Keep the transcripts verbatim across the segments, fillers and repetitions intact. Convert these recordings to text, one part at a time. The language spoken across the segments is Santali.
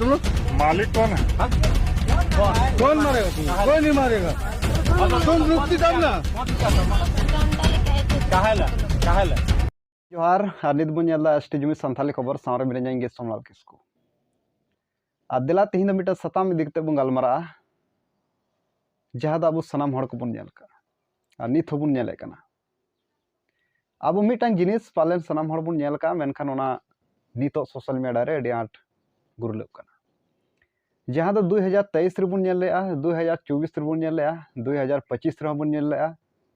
मालिक कौन है? कौन मारेगा तुमको? कोई नहीं मारेगा। तुम रुक भी तब ना। ᱡᱚᱦᱟᱨ, ᱟᱨ ᱱᱤᱛ ᱵᱚᱱ ᱧᱮᱞ ᱮᱫᱟ ᱮᱥ ᱴᱤ ᱡᱩᱢᱤ ᱥᱟᱱᱛᱟᱞᱤ ᱠᱷᱚᱵᱚᱨ, ᱥᱟᱶᱨᱮ ᱢᱮᱱᱟᱹᱧᱟ ᱤᱧ ᱜᱮ ᱥᱳᱢᱞᱟᱞ ᱠᱤᱥᱠᱩ᱾ ᱟᱨ ᱫᱮᱞᱟ ᱛᱮᱦᱮᱧ ᱫᱚ ᱢᱤᱫᱴᱟᱝ ᱥᱟᱛᱟᱢ ᱤᱫᱤ ᱠᱟᱛᱮ ᱵᱚᱱ ᱜᱟᱞᱢᱟᱨᱟᱜᱼᱟ, ᱡᱟᱦᱟᱸ ᱫᱚ ᱟᱵᱚ ᱥᱟᱱᱟᱢ ᱦᱚᱲ ᱠᱚᱵᱚᱱ ᱧᱮᱞ ᱠᱟᱜᱼᱟ ᱟᱨ ᱱᱤᱛ ᱦᱚᱸᱵᱚᱱ ᱧᱮᱞᱮᱫ ᱠᱟᱱᱟ᱾ ᱟᱵᱚ ᱢᱤᱫᱴᱟᱝ ᱡᱤᱱᱤᱥ ᱯᱟᱞᱮᱱ ᱥᱟᱱᱟᱢ ᱦᱚᱲ ᱵᱚᱱ ᱧᱮᱞ ᱠᱟᱜᱼᱟ, ᱢᱮᱱᱠᱷᱟᱱ ᱚᱱᱟ ᱱᱤᱛᱚᱜ ᱥᱳᱥᱟᱞ ᱢᱤᱰᱤᱭᱟ ᱨᱮ ᱟᱹᱰᱤ ᱟᱸᱴ ᱜᱩᱨᱞᱟᱹᱜ ᱠᱟᱱᱟ, ᱡᱟᱦᱟᱸ ᱫᱚ ᱫᱩᱭ ᱦᱟᱡᱟᱨ ᱛᱮᱭᱤᱥ ᱨᱮᱵᱚᱱ ᱧᱮᱞ ᱞᱮᱜᱼᱟ, ᱫᱩᱭ ᱦᱟᱡᱟᱨ ᱪᱚᱵᱵᱤᱥ ᱨᱮᱵᱚᱱ ᱧᱮᱞ ᱞᱮᱜᱼᱟ, ᱫᱩᱭ ᱦᱟᱡᱟᱨ ᱯᱚᱸᱪᱤᱥ ᱨᱮᱦᱚᱸ ᱵᱚᱱ ᱧᱮᱞ ᱞᱮᱜᱼᱟ,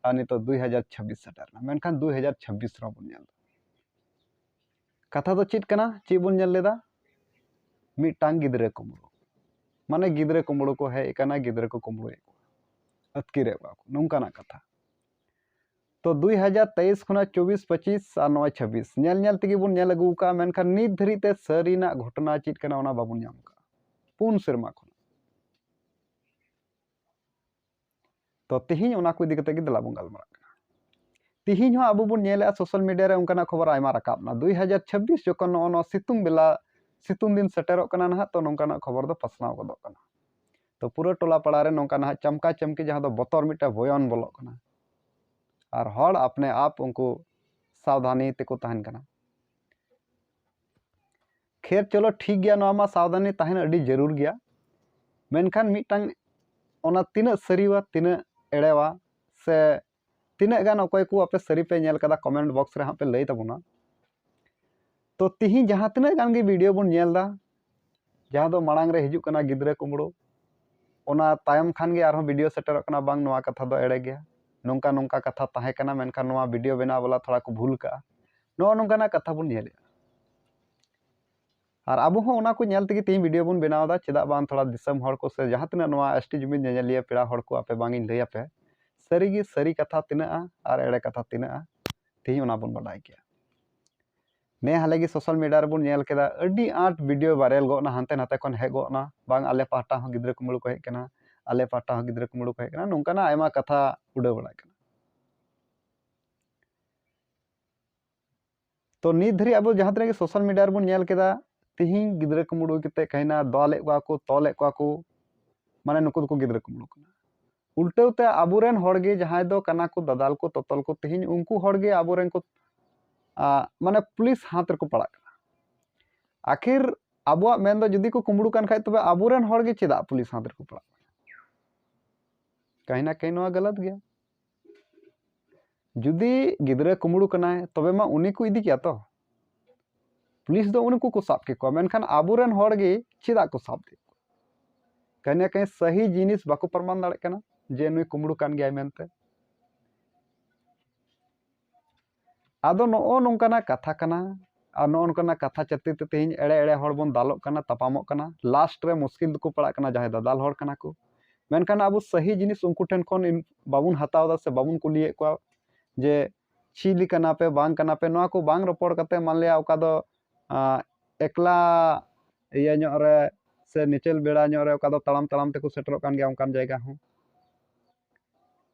ᱟᱨ ᱱᱤᱛᱚᱜ ᱫᱩᱭ ᱦᱟᱡᱟᱨ ᱪᱷᱟᱵᱵᱤᱥ ᱥᱮᱴᱮᱨ ᱮᱱᱟ, ᱢᱮᱱᱠᱷᱟᱱ ᱫᱩᱭ ᱦᱟᱡᱟᱨ ᱪᱷᱟᱵᱵᱤᱥ ᱨᱮᱦᱚᱸ ᱵᱚᱱ ᱧᱮᱞ ᱮᱫᱟ᱾ ᱠᱟᱛᱷᱟ ᱫᱚ ᱪᱮᱫ ᱠᱟᱱᱟ? ᱪᱮᱫ ᱵᱚᱱ ᱧᱮᱞ ᱞᱮᱫᱟ? ᱢᱤᱫᱴᱟᱝ ᱜᱤᱫᱽᱨᱟᱹ ᱠᱩᱢᱵᱽᱲᱩ, ᱢᱟᱱᱮ ᱜᱤᱫᱽᱨᱟᱹ ᱠᱩᱢᱵᱽᱲᱩ ᱠᱚ ᱦᱮᱡ ᱟᱠᱟᱱᱟ, ᱜᱤᱫᱽᱨᱟᱹ ᱠᱚ ᱠᱩᱢᱵᱽᱲᱩᱭᱮᱫ ᱠᱚᱣᱟ, ᱟᱹᱛᱠᱤᱨᱮᱫ ᱠᱚᱣᱟ ᱠᱚ, ᱱᱚᱝᱠᱟᱱᱟᱜ ᱠᱟᱛᱷᱟ᱾ ᱛᱚ ᱫᱩᱭ ᱦᱟᱡᱟᱨ ᱛᱮᱭᱤᱥ ᱠᱷᱚᱱᱟᱜ ᱪᱚᱵᱵᱤᱥ, ᱯᱚᱸᱪᱤᱥ ᱟᱨ ᱱᱚᱜᱼᱚᱭ ᱪᱷᱟᱵᱵᱤᱥ ᱧᱮᱞ ᱧᱮᱞ ᱛᱮᱜᱮ ᱵᱚᱱ ᱧᱮᱞ ᱟᱹᱜᱩ ᱟᱠᱟᱫᱼᱟ, ᱢᱮᱱᱠᱷᱟᱱ ᱱᱤᱛ ᱫᱷᱟᱹᱨᱤᱡ ᱛᱮ ᱥᱟᱹᱨᱤᱱᱟᱜ ᱜᱷᱚᱴᱚᱱᱟ ᱪᱮᱫ ᱠᱟᱱᱟ ᱚᱱᱟ ᱵᱟᱵᱚᱱ ᱧᱟᱢ ᱟᱠᱟᱫᱼᱟ ᱯᱩᱱ ᱥᱮᱨᱢᱟ ᱠᱷᱚᱱ᱾ ᱛᱚ ᱛᱤᱦᱤᱧ ᱚᱱᱟ ᱠᱚ ᱤᱫᱤ ᱠᱟᱛᱮ ᱜᱮ ᱫᱮᱞᱟ ᱵᱚᱱ ᱜᱟᱞᱢᱟᱨᱟᱜ ᱠᱟᱱᱟ᱾ ᱛᱤᱦᱤᱧ ᱦᱚᱸ ᱟᱵᱚ ᱵᱚᱱ ᱧᱮᱞᱮᱫᱼᱟ ᱥᱳᱥᱟᱞ ᱢᱤᱰᱤᱭᱟ ᱨᱮ ᱚᱱᱠᱟᱱᱟᱜ ᱠᱷᱚᱵᱚᱨ ᱟᱭᱢᱟ ᱨᱟᱠᱟᱵ ᱮᱱᱟ᱾ ᱫᱩᱭ ᱦᱟᱡᱟᱨ ᱪᱷᱟᱵᱵᱤᱥ ᱡᱚᱠᱷᱚᱱ ᱱᱚᱜᱼᱚ ᱱᱚᱣᱟ ᱥᱤᱛᱩᱝ ᱵᱮᱞᱟ, ᱥᱤᱛᱩᱝ ᱫᱤᱱ ᱥᱮᱴᱮᱨᱚᱜ ᱠᱟᱱᱟ ᱱᱟᱦᱟᱜ, ᱛᱚ ᱱᱚᱝᱠᱟᱱᱟᱜ ᱠᱷᱚᱵᱚᱨ ᱫᱚ ᱯᱟᱥᱱᱟᱣ ᱜᱚᱫᱚᱜ ᱠᱟᱱᱟ᱾ ᱛᱚ ᱯᱩᱨᱟᱹ ᱴᱚᱞᱟ ᱯᱟᱲᱟ ᱨᱮ ᱱᱚᱝᱠᱟ ᱱᱟᱦᱟᱜ ᱪᱟᱢᱠᱟ ᱪᱟᱢᱠᱤ, ᱡᱟᱦᱟᱸ ᱫᱚ ᱵᱚᱛᱚᱨ ᱢᱤᱫᱴᱟᱝ ᱵᱚᱭᱚᱱ ᱵᱚᱞᱚᱜ ᱠᱟᱱᱟ, ᱟᱨ ᱦᱚᱲ ᱟᱯᱱᱮ ᱟᱯ ᱩᱱᱠᱩ ᱥᱟᱵᱫᱷᱟᱱᱤ ᱛᱮᱠᱚ ᱛᱟᱦᱮᱱ ᱠᱟᱱᱟ᱾ ᱠᱷᱮᱨ ᱪᱚᱞᱚ ᱴᱷᱤᱠ ᱜᱮᱭᱟ, ᱱᱚᱣᱟ ᱢᱟ ᱥᱟᱵᱫᱷᱟᱱᱤ ᱛᱟᱦᱮᱱ ᱟᱹᱰᱤ ᱡᱟᱹᱨᱩᱲ ᱜᱮᱭᱟ, ᱢᱮᱱᱠᱷᱟᱱ ᱢᱤᱫᱴᱟᱝ ᱚᱱᱟ ᱛᱤᱱᱟᱹᱜ ᱥᱟᱹᱨᱤᱣᱟ, ᱛᱤᱱᱟᱹᱜ ᱮᱲᱮᱣᱟ, ᱥᱮ ᱛᱤᱱᱟᱹᱜ ᱜᱟᱱ ᱚᱠᱚᱭ ᱠᱚ ᱟᱯᱮ ᱥᱟᱹᱨᱤ ᱯᱮ ᱧᱮᱞ ᱠᱟᱫᱟ, ᱠᱚᱢᱮᱱᱴ ᱵᱚᱠᱥ ᱨᱮ ᱦᱟᱸᱜ ᱯᱮ ᱞᱟᱹᱭ ᱛᱟᱵᱚᱱᱟ᱾ ᱛᱚ ᱛᱤᱦᱤᱧ ᱡᱟᱦᱟᱸ ᱛᱤᱱᱟᱹᱜ ᱜᱟᱱ ᱜᱮ ᱵᱷᱤᱰᱤᱭᱳ ᱵᱚᱱ ᱧᱮᱞ ᱮᱫᱟ, ᱡᱟᱦᱟᱸ ᱫᱚ ᱢᱟᱲᱟᱝ ᱨᱮ ᱦᱤᱡᱩᱜ ᱠᱟᱱᱟ ᱜᱤᱫᱽᱨᱟᱹ ᱠᱩᱢᱵᱽᱲᱩ, ᱚᱱᱟ ᱛᱟᱭᱚᱢ ᱠᱷᱟᱱ ᱜᱮ ᱟᱨᱦᱚᱸ ᱵᱷᱤᱰᱤᱭᱳ ᱥᱮᱴᱮᱨᱚᱜ ᱠᱟᱱᱟ, ᱵᱟᱝ ᱱᱚᱣᱟ ᱠᱟᱛᱷᱟ ᱫᱚ ᱮᱲᱮ ᱜᱮᱭᱟ, ᱱᱚᱝᱠᱟ ᱱᱚᱝᱠᱟ ᱠᱟᱛᱷᱟ ᱛᱟᱦᱮᱸ ᱠᱟᱱᱟ, ᱢᱮᱱᱠᱷᱟᱱ ᱱᱚᱣᱟ ᱵᱷᱤᱰᱤᱭᱳ ᱵᱮᱱᱟᱣ ᱵᱟᱞᱟ ᱛᱷᱚᱲᱟ ᱠᱚ ᱵᱷᱩᱞ ᱠᱟᱜᱼᱟ, ᱱᱚᱜᱼᱚ ᱱᱚᱝᱠᱟᱱᱟᱜ ᱠᱟᱛᱷᱟ ᱵᱚᱱ ᱧᱮᱞᱮᱫᱼᱟ᱾ ᱟᱨ ᱟᱵᱚ ᱦᱚᱸ ᱚᱱᱟ ᱠᱚ ᱧᱮᱞ ᱛᱮᱜᱮ ᱛᱮᱦᱮᱧ ᱵᱷᱤᱰᱤᱭᱳ ᱵᱚᱱ ᱵᱮᱱᱟᱣ ᱮᱫᱟ, ᱪᱮᱫᱟᱜ ᱵᱟᱝ ᱛᱷᱚᱲᱟ ᱫᱤᱥᱚᱢ ᱦᱚᱲ ᱠᱚ ᱥᱮ ᱡᱟᱦᱟᱸ ᱛᱤᱱᱟᱹᱜ ᱱᱚᱣᱟ ᱮᱥ ᱴᱤ ᱡᱩᱢᱤ ᱧᱮᱧᱮᱞᱤᱭᱟᱹ ᱯᱮᱲᱟ ᱦᱚᱲ ᱠᱚ ᱟᱯᱮ ᱵᱟᱝ ᱤᱧ ᱞᱟᱹᱭ ᱟᱯᱮ, ᱥᱟᱹᱨᱤ ᱜᱮ ᱥᱟᱹᱨᱤ ᱠᱟᱛᱷᱟ ᱛᱤᱱᱟᱹᱜᱼᱟ ᱟᱨ ᱮᱲᱮ ᱠᱟᱛᱷᱟ ᱛᱤᱱᱟᱹᱜᱼᱟ, ᱛᱮᱦᱮᱧ ᱚᱱᱟ ᱵᱚᱱ ᱵᱟᱰᱟᱭ ᱠᱮᱭᱟ᱾ ᱱᱮ ᱦᱟᱞᱮ ᱜᱮ ᱥᱳᱥᱟᱞ ᱢᱤᱰᱤᱭᱟ ᱨᱮᱵᱚᱱ ᱧᱮᱞ ᱠᱮᱫᱟ, ᱟᱹᱰᱤ ᱟᱸᱴ ᱵᱷᱤᱰᱤᱭᱳ ᱵᱷᱟᱭᱨᱟᱞ ᱜᱚᱫ ᱮᱱᱟ, ᱦᱟᱱᱛᱮ ᱱᱟᱛᱮ ᱠᱷᱚᱱ ᱦᱮᱡ ᱜᱚᱫ ᱮᱱᱟ, ᱵᱟᱝ ᱟᱞᱮ ᱯᱟᱦᱴᱟ ᱦᱚᱸ ᱜᱤᱫᱽᱨᱟᱹ ᱠᱩᱢᱵᱽᱲᱩ ᱠᱚ ᱦᱮᱡ ᱠᱟᱱᱟ, ᱟᱞᱮ ᱯᱟᱦᱴᱟ ᱦᱚᱸ ᱜᱤᱫᱽᱨᱟᱹ ᱠᱩᱢᱵᱽᱲᱩ ᱠᱚ ᱦᱮᱡ ᱠᱟᱱᱟ, ᱱᱚᱝᱠᱟᱱᱟᱜ ᱟᱭᱢᱟ ᱠᱟᱛᱷᱟ ᱩᱰᱟᱹᱣ ᱵᱟᱲᱟᱜ ᱠᱟᱱᱟ᱾ ᱛᱚ ᱱᱤᱛ ᱫᱷᱟᱹᱨᱤᱡ ᱟᱵᱚ ᱡᱟᱦᱟᱸ ᱛᱤᱱᱟᱹᱜ ᱜᱮ ᱥᱳᱥᱟᱞ ᱢᱤᱰᱤᱭᱟ ᱨᱮᱵᱚᱱ ᱧᱮᱞ ᱠᱮᱫᱟ, ᱛᱤᱦᱤᱧ ᱜᱤᱫᱽᱨᱟᱹ ᱠᱩᱢᱵᱽᱲᱩ ᱠᱟᱛᱮ ᱠᱟᱹᱦᱤᱱᱟ ᱫᱟᱞᱮᱫ ᱠᱚᱣᱟ ᱠᱚ, ᱛᱚᱞᱮᱫ ᱠᱚᱣᱟ ᱠᱚ, ᱢᱟᱱᱮ ᱱᱩᱠᱩ ᱫᱚᱠᱚ ᱜᱤᱫᱽᱨᱟᱹ ᱠᱩᱢᱵᱽᱲᱩ ᱠᱟᱱᱟ᱾ ᱩᱞᱴᱟᱹᱣ ᱛᱮ ᱟᱵᱚᱨᱮᱱ ᱦᱚᱲ ᱜᱮ ᱡᱟᱦᱟᱸᱭ ᱫᱚ ᱠᱟᱱᱟ ᱠᱚ ᱫᱟᱫᱟᱞ ᱠᱚ, ᱛᱚᱛᱚᱞ ᱠᱚ, ᱛᱤᱦᱤᱧ ᱩᱱᱠᱩ ᱦᱚᱲ ᱜᱮ ᱟᱵᱚᱨᱮᱱ ᱠᱚ, ᱟ, ᱢᱟᱱᱮ ᱯᱩᱞᱤᱥ ᱦᱟᱛ ᱨᱮᱠᱚ ᱯᱟᱲᱟᱜ ᱠᱟᱱᱟ᱾ ᱟᱹᱠᱷᱤᱨ ᱟᱵᱚᱣᱟᱜ ᱢᱮᱱ ᱫᱚ ᱡᱩᱫᱤ ᱠᱚ ᱠᱩᱢᱵᱽᱲᱩ ᱠᱟᱱ ᱠᱷᱟᱡ, ᱛᱚᱵᱮ ᱟᱵᱚᱨᱮᱱ ᱦᱚᱲ ᱜᱮ ᱪᱮᱫᱟᱜ ᱯᱩᱞᱤᱥ ᱦᱟᱛ ᱨᱮᱠᱚ ᱯᱟᱲᱟᱜ ᱠᱟᱱᱟ? ᱠᱟᱹᱦᱤ ᱱᱟ ᱠᱟᱹᱦᱤ ᱱᱚᱣᱟ ᱜᱟᱞᱟᱛ ᱜᱮᱭᱟ᱾ ᱡᱩᱫᱤ ᱜᱤᱫᱽᱨᱟᱹ ᱠᱩᱢᱵᱽᱲᱩ ᱠᱟᱱᱟᱭ, ᱛᱚᱵᱮ ᱢᱟ ᱩᱱᱤ ᱠᱚ ᱤᱫᱤ ᱠᱮᱭᱟ ᱛᱚ᱾ ᱯᱩᱞᱤᱥ ᱫᱚ ᱩᱱᱠᱩ ᱠᱚ ᱥᱟᱵ ᱠᱮᱠᱚᱣᱟ, ᱢᱮᱱᱠᱷᱟᱱ ᱟᱵᱚᱨᱮᱱ ᱦᱚᱲ ᱜᱮ ᱪᱮᱫᱟᱜ ᱠᱚ ᱥᱟᱵ ᱠᱮᱫ ᱠᱚᱣᱟ? ᱠᱟᱹᱦᱤ ᱱᱟ ᱠᱟᱹᱦᱤ ᱥᱟᱹᱦᱤ ᱡᱤᱱᱤᱥ ᱵᱟᱠᱚ ᱯᱨᱚᱢᱟᱱ ᱫᱟᱲᱮᱭᱟᱜ ᱠᱟᱱᱟ ᱡᱮ ᱱᱩᱭ ᱠᱩᱢᱵᱽᱲᱩ ᱠᱟᱱ ᱜᱮᱭᱟᱭ ᱢᱮᱱᱛᱮ᱾ ᱟᱫᱚ ᱱᱚᱜᱼᱚ ᱱᱚᱝᱠᱟᱱᱟᱜ ᱠᱟᱛᱷᱟ ᱠᱟᱱᱟ, ᱟᱨ ᱱᱚᱜᱼᱚ ᱱᱚᱝᱠᱟᱱᱟᱜ ᱠᱟᱛᱷᱟ ᱪᱟᱹᱛᱤ ᱛᱮ ᱛᱮᱦᱮᱧ ᱮᱲᱮ ᱮᱲᱮ ᱦᱚᱲ ᱵᱚᱱ ᱫᱟᱞᱚᱜ ᱠᱟᱱᱟ, ᱛᱟᱯᱟᱢᱚᱜ ᱠᱟᱱᱟ, ᱞᱟᱥᱴ ᱨᱮ ᱢᱩᱥᱠᱤᱞ ᱫᱚᱠᱚ ᱯᱟᱲᱟᱜ ᱠᱟᱱᱟ ᱡᱟᱦᱟᱸᱭ ᱫᱟᱫᱟᱞ ᱦᱚᱲ ᱠᱟᱱᱟ ᱠᱚ᱾ ᱢᱮᱱᱠᱷᱟᱱ ᱟᱵᱚ ᱥᱟᱹᱦᱤ ᱡᱤᱱᱤᱥ ᱩᱱᱠᱩ ᱴᱷᱮᱱ ᱠᱷᱚᱱ ᱤᱱ-, ᱵᱟᱵᱚᱱ ᱦᱟᱛᱟᱣ ᱮᱫᱟ ᱥᱮ ᱵᱟᱵᱚᱱ ᱠᱩᱞᱤᱭᱮᱫ ᱠᱚᱣᱟ ᱡᱮ ᱪᱤᱞᱤ ᱠᱟᱱᱟ ᱯᱮ, ᱵᱟᱝ ᱠᱟᱱᱟ ᱯᱮ, ᱱᱚᱣᱟ ᱠᱚ ᱵᱟᱝ ᱨᱚᱯᱚᱲ ᱠᱟᱛᱮ, ᱢᱟᱱ ᱞᱤᱭᱟ ᱚᱠᱟ ᱫᱚ, ᱟᱸ, ᱮᱠᱞᱟ ᱤᱭᱟᱹ ᱧᱚᱜ ᱨᱮ ᱥᱮ ᱱᱤᱪᱟᱹᱞ ᱵᱮᱲᱟ ᱧᱚᱜ ᱨᱮ ᱚᱠᱟ ᱫᱚ ᱛᱟᱲᱟᱢ ᱛᱟᱲᱟᱢ ᱛᱮᱠᱚ ᱥᱮᱴᱮᱨᱚᱜ ᱠᱟᱱ ᱜᱮᱭᱟ ᱚᱱᱠᱟᱱ ᱡᱟᱭᱜᱟ ᱦᱚᱸ᱾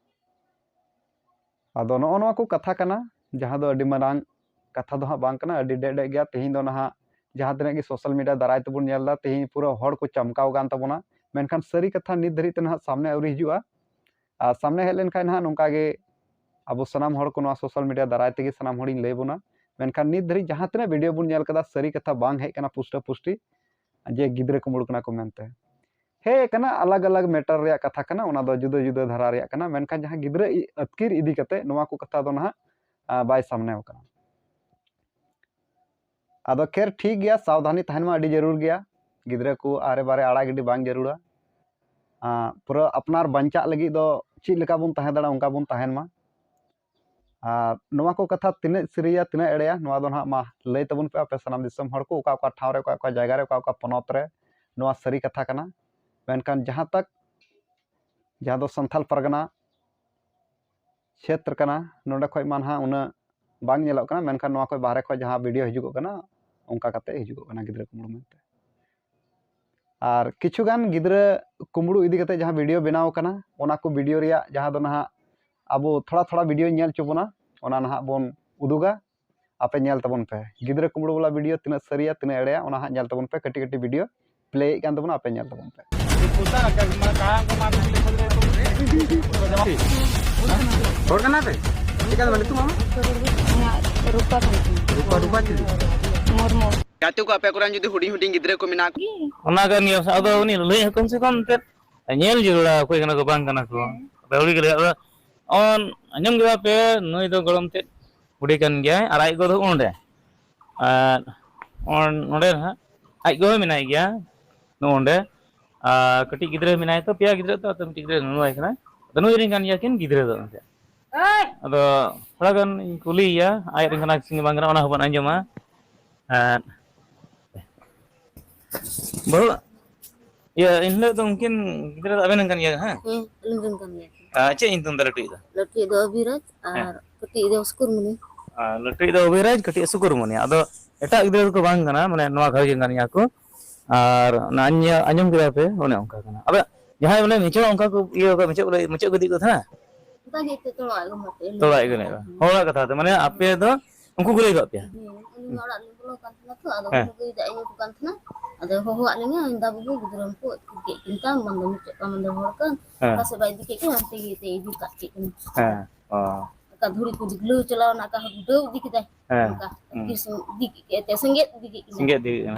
ᱟᱫᱚ ᱱᱚᱜᱼᱚ ᱱᱚᱣᱟ ᱠᱚ ᱠᱟᱛᱷᱟ ᱠᱟᱱᱟ, ᱡᱟᱦᱟᱸ ᱫᱚ ᱟᱹᱰᱤ ᱢᱟᱨᱟᱝ ᱠᱟᱛᱷᱟ ᱫᱚ ᱦᱟᱸᱜ ᱵᱟᱝ ᱠᱟᱱᱟ, ᱟᱹᱰᱤ ᱰᱮᱡ ᱰᱮᱡ ᱜᱮᱭᱟ᱾ ᱛᱮᱦᱮᱧ ᱫᱚ ᱱᱟᱦᱟᱜ ᱡᱟᱦᱟᱸ ᱛᱤᱱᱟᱹᱜ ᱜᱮ social media ᱫᱟᱨᱟᱭ ᱛᱮᱵᱚᱱ ᱧᱮᱞ ᱮᱫᱟ, ᱛᱮᱦᱮᱧ ᱯᱩᱨᱟᱹ ᱦᱚᱲ ᱠᱚ ᱪᱟᱢᱠᱟᱣ ᱟᱠᱟᱱ ᱛᱟᱵᱚᱱᱟ, ᱢᱮᱱᱠᱷᱟᱱ ᱥᱟᱹᱨᱤ ᱠᱟᱛᱷᱟ ᱱᱤᱛ ᱫᱷᱟᱹᱨᱤᱡ ᱛᱮ ᱱᱟᱦᱟᱜ ᱥᱟᱢᱱᱮ ᱟᱹᱣᱨᱤ ᱦᱤᱡᱩᱜᱼᱟ᱾ ᱟᱨ ᱥᱟᱢᱱᱮ ᱦᱮᱡ ᱞᱮᱱᱠᱷᱟᱱ ᱱᱟᱦᱟᱜ ᱱᱚᱝᱠᱟ ᱜᱮ ᱟᱵᱚ ᱥᱟᱱᱟᱢ ᱦᱚᱲ ᱠᱚ ᱱᱚᱣᱟ social media ᱫᱟᱨᱟᱭ ᱛᱮᱜᱮ ᱥᱟᱱᱟᱢ ᱦᱚᱲᱤᱧ ᱞᱟᱹᱭ ᱵᱚᱱᱟ, ᱢᱮᱱᱠᱷᱟᱱ ᱱᱤᱛ ᱫᱷᱟᱹᱨᱤᱡ ᱡᱟᱦᱟᱸ ᱛᱤᱱᱟᱹᱜ video ᱵᱚᱱ ᱧᱮᱞ ᱠᱟᱫᱟ, ᱥᱟᱹᱨᱤ ᱠᱟᱛᱷᱟ ᱵᱟᱝ ᱦᱮᱡ ᱠᱟᱱᱟ ᱯᱩᱥᱴᱟᱹ ᱯᱩᱥᱴᱤ ᱡᱮ ᱜᱤᱫᱽᱨᱟᱹ ᱠᱩᱢᱵᱽᱲᱩ ᱠᱟᱱᱟ ᱠᱚ ᱢᱮᱱᱛᱮ᱾ ᱦᱮᱡ ᱠᱟᱱᱟ, ᱟᱞᱟᱜᱽ ᱟᱞᱟᱜᱽ matter ᱨᱮᱭᱟᱜ ᱠᱟᱛᱷᱟ ᱠᱟᱱᱟ, ᱚᱱᱟ ᱫᱚ ᱡᱩᱫᱟᱹ ᱡᱩᱫᱟᱹ ᱫᱷᱟᱨᱟ ᱨᱮᱭᱟᱜ ᱠᱟᱱᱟ, ᱢᱮᱱᱠᱷᱟᱱ ᱡᱟᱦᱟᱸ ᱜᱤᱫᱽᱨᱟᱹ ᱤ-, ᱟᱹᱛᱠᱤᱨ ᱤᱫᱤ ᱠᱟᱛᱮ ᱱᱚᱣᱟ ᱠᱚ ᱠᱟᱛᱷᱟ ᱫᱚ ᱱᱟᱦᱟᱜ, ᱟ, ᱵᱟᱭ ᱥᱟᱢᱱᱮ ᱟᱠᱟᱱᱟ᱾ ᱟᱫᱚ ᱠᱷᱮᱨ ᱴᱷᱤᱠ ᱜᱮᱭᱟ, ᱥᱟᱵᱫᱷᱟᱱᱤ ᱛᱟᱦᱮᱱ ᱢᱟ ᱟᱹᱰᱤ ᱡᱟᱹᱨᱩᱲ ᱜᱮᱭᱟ, ᱜᱤᱫᱽᱨᱟᱹ ᱠᱚ ᱟᱨᱮ ᱵᱟᱨᱮ ᱟᱲᱟᱜ ᱜᱤᱰᱤ ᱵᱟᱝ ᱡᱟᱹᱨᱩᱲᱟ᱾ ᱟ, ᱯᱩᱨᱟᱹ ᱟᱯᱱᱟᱨ ᱵᱟᱧᱪᱟᱜ ᱞᱟᱹᱜᱤᱫ ᱫᱚ ᱪᱮᱫ ᱞᱮᱠᱟ ᱵᱚᱱ ᱛᱟᱦᱮᱸ ᱫᱟᱲᱮᱭᱟᱜᱼᱟ ᱚᱱᱠᱟ ᱵᱚᱱ ᱛᱟᱦᱮᱱ ᱢᱟ᱾ ᱟᱨ ᱱᱚᱣᱟ ᱠᱚ ᱠᱟᱛᱷᱟ ᱛᱤᱱᱟᱹᱜ ᱥᱟᱹᱨᱤᱭᱟ ᱛᱤᱱᱟᱹᱜ ᱮᱲᱮᱭᱟ, ᱱᱚᱣᱟ ᱫᱚ ᱱᱟᱦᱟᱜ ᱢᱟ ᱞᱟᱹᱭ ᱛᱟᱵᱚᱱ ᱯᱮ ᱟᱯᱮ ᱥᱟᱱᱟᱢ ᱫᱤᱥᱚᱢ ᱦᱚᱲ ᱠᱚ, ᱚᱠᱟ ᱚᱠᱟ ᱴᱷᱟᱶ ᱨᱮ, ᱚᱠᱟ ᱚᱠᱟ ᱡᱟᱭᱜᱟ ᱨᱮ, ᱚᱠᱟ ᱚᱠᱟ ᱯᱚᱱᱚᱛ ᱨᱮ ᱱᱚᱣᱟ ᱥᱟᱹᱨᱤ ᱠᱟᱛᱷᱟ ᱠᱟᱱᱟ᱾ ᱢᱮᱱᱠᱷᱟᱱ ᱡᱟᱦᱟᱸ ᱛᱟᱠ ᱡᱟᱦᱟᱸ ᱫᱚ ᱥᱟᱱᱛᱟᱞ ᱯᱟᱨᱜᱟᱱᱟ ᱪᱷᱮᱛᱨ ᱠᱟᱱᱟ, ᱱᱚᱰᱮ ᱠᱷᱚᱡ ᱢᱟ ᱱᱟᱦᱟᱜ ᱩᱱᱟᱹᱜ ᱵᱟᱝ ᱧᱮᱞᱚᱜ ᱠᱟᱱᱟ, ᱢᱮᱱᱠᱷᱟᱱ ᱱᱚᱣᱟ ᱠᱷᱚᱡ ᱵᱟᱦᱨᱮ ᱠᱷᱚᱡ ᱡᱟᱦᱟᱸ video ᱦᱤᱡᱩᱜᱚᱜ ᱠᱟᱱᱟ, ᱚᱱᱠᱟ ᱠᱟᱛᱮ ᱦᱤᱡᱩᱜᱚᱜ ᱠᱟᱱᱟ ᱜᱤᱫᱽᱨᱟᱹ ᱠᱩᱢᱵᱽᱲᱩ ᱢᱮᱱᱛᱮ᱾ ᱟᱨ ᱠᱤᱪᱷᱩ ᱜᱟᱱ ᱜᱤᱫᱽᱨᱟᱹ ᱠᱩᱢᱵᱽᱲᱩ ᱤᱫᱤ ᱠᱟᱛᱮ ᱡᱟᱦᱟᱸ video ᱵᱮᱱᱟᱣ ᱠᱟᱱᱟ, ᱚᱱᱟ ᱠᱚ video ᱨᱮᱭᱟᱜ ᱡᱟᱦᱟᱸ ᱫᱚ ᱱᱟᱦᱟᱜ ᱟᱵᱚ ᱛᱷᱚᱲᱟ ᱛᱷᱚᱲᱟ video ᱧᱮᱞ ᱦᱚᱪᱚ ᱵᱚᱱᱟ, ᱚᱱᱟ ᱱᱟᱦᱟᱜ ᱵᱚᱱ ᱩᱫᱩᱜᱟ᱾ ᱟᱯᱮ ᱧᱮᱞ ᱛᱟᱵᱚᱱ ᱯᱮ᱾ ᱜᱤᱫᱽᱨᱟᱹ ᱠᱩᱢᱵᱽᱲᱩ ᱵᱟᱞᱟ video ᱛᱤᱱᱟᱹᱜ ᱥᱟᱹᱨᱤᱭᱟ, ᱛᱤᱱᱟᱹᱜ ᱮᱲᱮᱭᱟ, ᱚᱱᱟ ᱦᱟᱸᱜ ᱧᱮᱞ ᱛᱟᱵᱚᱱ ᱯᱮ᱾ ᱠᱟᱹᱴᱤᱡ ᱠᱟᱹᱴᱤᱡ video play ᱮᱫ ᱠᱟᱱ ᱛᱟᱵᱚᱱᱟ, ᱟᱯᱮ ᱧᱮᱞ ᱛᱟᱵᱚᱱ ᱯᱮ᱾ ᱦᱚᱲ ᱠᱟᱱᱟ ᱯᱮ? ᱪᱮᱫ ᱠᱟᱱ ᱛᱟᱢᱟ ᱧᱩᱛᱩᱢ ᱟᱢᱟᱜ? ᱤᱧᱟᱹᱜ ᱨᱩᱯᱟ ᱠᱟᱱ ᱛᱤᱧᱟ᱾ ᱨᱩᱯᱟ, ᱨᱩᱯᱟ ᱪᱤᱞᱤ? ᱢᱩᱨᱢᱩ᱾ ᱜᱟᱛᱮ ᱠᱚ, ᱟᱯᱮ ᱠᱚᱨᱮᱱ ᱡᱩᱫᱤ ᱦᱩᱰᱤᱧ ᱦᱩᱰᱤᱧ ᱜᱤᱫᱽᱨᱟᱹ ᱠᱚ ᱢᱮᱱᱟᱜ ᱠᱚ, ᱚᱱᱟ ᱠᱟᱱ ᱜᱮᱭᱟ᱾ ᱟᱫᱚ ᱩᱱᱤ ᱞᱟᱹᱭ ᱠᱚᱢ ᱥᱮ ᱠᱚᱢ ᱮᱱᱛᱮᱫ ᱧᱮᱞ ᱡᱟᱹᱨᱩᱲᱟ, ᱚᱠᱚᱭ ᱠᱟᱱᱟ ᱠᱚ, ᱵᱟᱝ ᱠᱟᱱᱟ ᱠᱚ᱾ ᱦᱮᱸ᱾ ᱟᱹᱣᱲᱤ ᱜᱮ ᱞᱟᱹᱭ, ᱟᱫᱚ ᱚᱱ-, ᱟᱸᱡᱚᱢ ᱠᱮᱫᱟ ᱯᱮ, ᱱᱩᱭ ᱫᱚ ᱜᱚᱲᱚᱢ ᱛᱮᱫ ᱵᱩᱰᱷᱤ ᱠᱟᱱ ᱜᱮᱭᱟᱭ, ᱟᱨ ᱟᱡ ᱜᱚ ᱫᱚ ᱚᱸᱰᱮ᱾ ᱟᱨ ᱚᱱ-, ᱱᱚᱸᱰᱮ ᱱᱟᱦᱟᱜ ᱟᱡ ᱜᱚ ᱦᱚᱸ ᱢᱮᱱᱟᱭ ᱜᱮᱭᱟ, ᱱᱚᱜᱼᱚ ᱱᱚᱸᱰᱮ᱾ ᱟᱨ ᱠᱟᱹᱴᱤᱡ ᱜᱤᱫᱽᱨᱟᱹ ᱢᱮᱱᱟᱭ ᱛᱚ, ᱯᱮᱭᱟ ᱜᱤᱫᱽᱨᱟᱹ ᱛᱚ, ᱟᱫᱚ ᱢᱤᱫᱴᱤᱡ ᱜᱤᱫᱽᱨᱟᱹ ᱱᱩᱱᱩᱣᱟᱭ ᱠᱟᱱᱟᱭ᱾ ᱟᱫᱚ ᱱᱩᱭ ᱨᱮᱱ ᱠᱟᱱ ᱜᱮᱭᱟ ᱠᱤᱱ ᱜᱤᱫᱽᱨᱟᱹ ᱫᱚ ᱮᱱᱛᱮᱫ᱾ ᱟᱫᱚ ᱛᱷᱚᱲᱟ ᱜᱟᱱ ᱤᱧ ᱠᱩᱞᱤᱭᱮᱭᱟ, ᱟᱡ ᱨᱮᱱ ᱠᱟᱱᱟ ᱥᱮ ᱵᱟᱝ ᱠᱟᱱᱟ, ᱚᱱᱟ ᱦᱚᱸᱵᱚᱱ ᱟᱸᱡᱚᱢᱟ᱾ ᱟᱨ ᱵᱟᱹᱦᱩ, ᱤᱭᱟᱹ, ᱮᱱᱦᱤᱞᱳᱜ ᱫᱚ ᱩᱱᱠᱤᱱ ᱜᱤᱫᱽᱨᱟᱹ ᱫᱚ ᱟᱵᱮᱱ ᱨᱮᱱ ᱠᱟᱱ ᱜᱮᱭᱟ, ᱦᱮᱸ? ᱦᱮᱸ, ᱟᱹᱞᱤᱧ ᱨᱮᱱ ᱠᱟᱱ ᱜᱮᱭᱟ ᱠᱤᱱ᱾ ᱟᱨ ᱪᱮᱫ ᱧᱩᱛᱩᱢ ᱛᱟᱭ ᱞᱟᱹᱴᱩᱭᱤᱡ ᱫᱚ? ᱞᱟᱹᱴᱩᱭᱤᱡ ᱫᱚ ᱚᱵᱷᱤᱨᱟᱡᱽ ᱦᱮᱸ᱾ ᱟᱨ ᱠᱟᱹᱴᱤᱡ ᱫᱚ ᱥᱩᱠᱩᱨᱢᱩᱱᱤ᱾ ᱟᱨ ᱞᱟᱹᱴᱩᱭᱤᱡ ᱫᱚ ᱚᱵᱷᱤᱨᱟᱡᱽ, ᱠᱟᱹᱴᱤᱡ ᱥᱩᱠᱩᱨᱢᱩᱱᱤ᱾ ᱟᱫᱚ ᱮᱴᱟᱜ ᱜᱤᱫᱽᱨᱟᱹ ᱫᱚᱠᱚ ᱵᱟᱝ ᱠᱟᱱᱟ, ᱢᱟᱱᱮ ᱱᱚᱣᱟ ᱜᱷᱟᱨᱚᱸᱡᱽ ᱨᱮᱱ ᱠᱟᱱ ᱜᱮᱭᱟ ᱠᱚ᱾ ᱟᱨ ᱚᱱᱟ ᱟᱸᱡᱚ-, ᱟᱸᱡᱚᱢ ᱠᱮᱫᱟ ᱯᱮ, ᱚᱱᱮ ᱚᱱᱠᱟ ᱠᱟᱱᱟ᱾ ᱟᱫᱚ ᱡᱟᱦᱟᱸᱭ ᱵᱚᱞᱮ ᱢᱤᱪᱷᱟᱹ ᱚᱱᱠᱟ ᱠᱚ ᱤᱭᱟᱹ ᱠᱟᱜ, ᱢᱩᱪᱟᱹᱫ ᱠᱚᱨᱮ, ᱢᱩᱪᱟᱹᱫ ᱠᱚ ᱤᱫᱤ ᱠᱚ ᱛᱟᱦᱮᱱᱟ? ᱚᱱᱠᱟ ᱜᱮ ᱮᱱᱛᱮᱫ ᱛᱚᱲᱟ ᱟᱡ ᱜᱚ ᱢᱟ ᱛᱮ ᱞᱟᱹᱭ ᱛᱚᱲᱟ ᱟᱡ ᱜᱚ ᱠᱮᱫᱟ᱾ ᱞᱟᱹᱭ ᱠᱮᱫᱟ᱾ ᱦᱚᱲᱟᱜ ᱠᱟᱛᱷᱟ ᱛᱮ, ᱢᱟᱱᱮ ᱟᱯᱮ ᱫᱚ ᱩᱱᱠᱩ ᱠᱚ ᱞᱟᱹᱭ ᱠᱟᱜ ᱯᱮᱭᱟ? ᱦᱮᱸ, ᱩᱱᱤ ᱢᱟ ᱚᱲᱟᱜ ᱨᱮ ᱵᱚᱞᱚ ᱠᱟᱱ ᱛᱟᱦᱮᱱᱟ ᱛᱚ, ᱟᱫᱚ ᱦᱮᱸ᱾ ᱩᱱᱤ ᱜᱟᱹᱭ ᱫᱟᱜ ᱮ ᱧᱩ ᱠᱟᱱ ᱛᱟᱦᱮᱱᱟ᱾ ᱟᱫᱚ ᱦᱚᱦᱚᱣᱟᱫ ᱞᱤᱧᱟ, ᱢᱮᱱᱫᱟ, "ᱵᱟᱹᱵᱩ, ᱜᱤᱫᱽᱨᱟᱹ ᱠᱚ ᱟᱹᱛᱠᱤᱨ ᱠᱮᱫ ᱠᱤᱱ ᱛᱟᱢ, ᱵᱟᱝ ᱫᱚ ᱢᱩᱪᱟᱹᱫ ᱠᱟᱢ, ᱵᱟᱝ ᱫᱚ ᱦᱚᱲ ᱠᱟᱱ, ᱦᱮᱸ᱾ ᱚᱠᱟ ᱥᱮᱫ ᱵᱟᱭ ᱤᱫᱤ ᱠᱮᱫ ᱠᱤᱱ, ᱦᱟᱱᱛᱮ ᱜᱮ ᱮᱱᱛᱮᱫ ᱤᱫᱤ ᱠᱟᱜ ᱠᱮᱫ ᱠᱤᱱ᱾ ᱦᱮᱸ, ᱚ᱾ ᱚᱠᱟ ᱫᱷᱩᱲᱤ ᱠᱚ ᱰᱷᱤᱜᱞᱟᱹᱣ ᱪᱟᱞᱟᱣ ᱮᱱᱟ, ᱚᱠᱟ ᱦᱚᱸ ᱰᱷᱤᱜᱞᱟᱹᱣ ᱤᱫᱤ ᱠᱮᱫᱟᱭ, ᱦᱮᱸ, ᱚᱱᱠᱟ ᱦᱩᱸ᱾ ᱟᱹᱛᱠᱤᱨ ᱥᱮ-, ᱤᱫᱤ ᱠᱮᱫ ᱠᱤᱱ, ᱮᱱᱛᱮᱫ ᱥᱮᱸᱜᱮᱫ ᱤᱫᱤ ᱠᱮᱫ ᱠᱤᱱ᱾ ᱥᱮᱸᱜᱮᱫ ᱤᱫᱤ ᱠᱮᱫ ᱠᱤᱱ᱾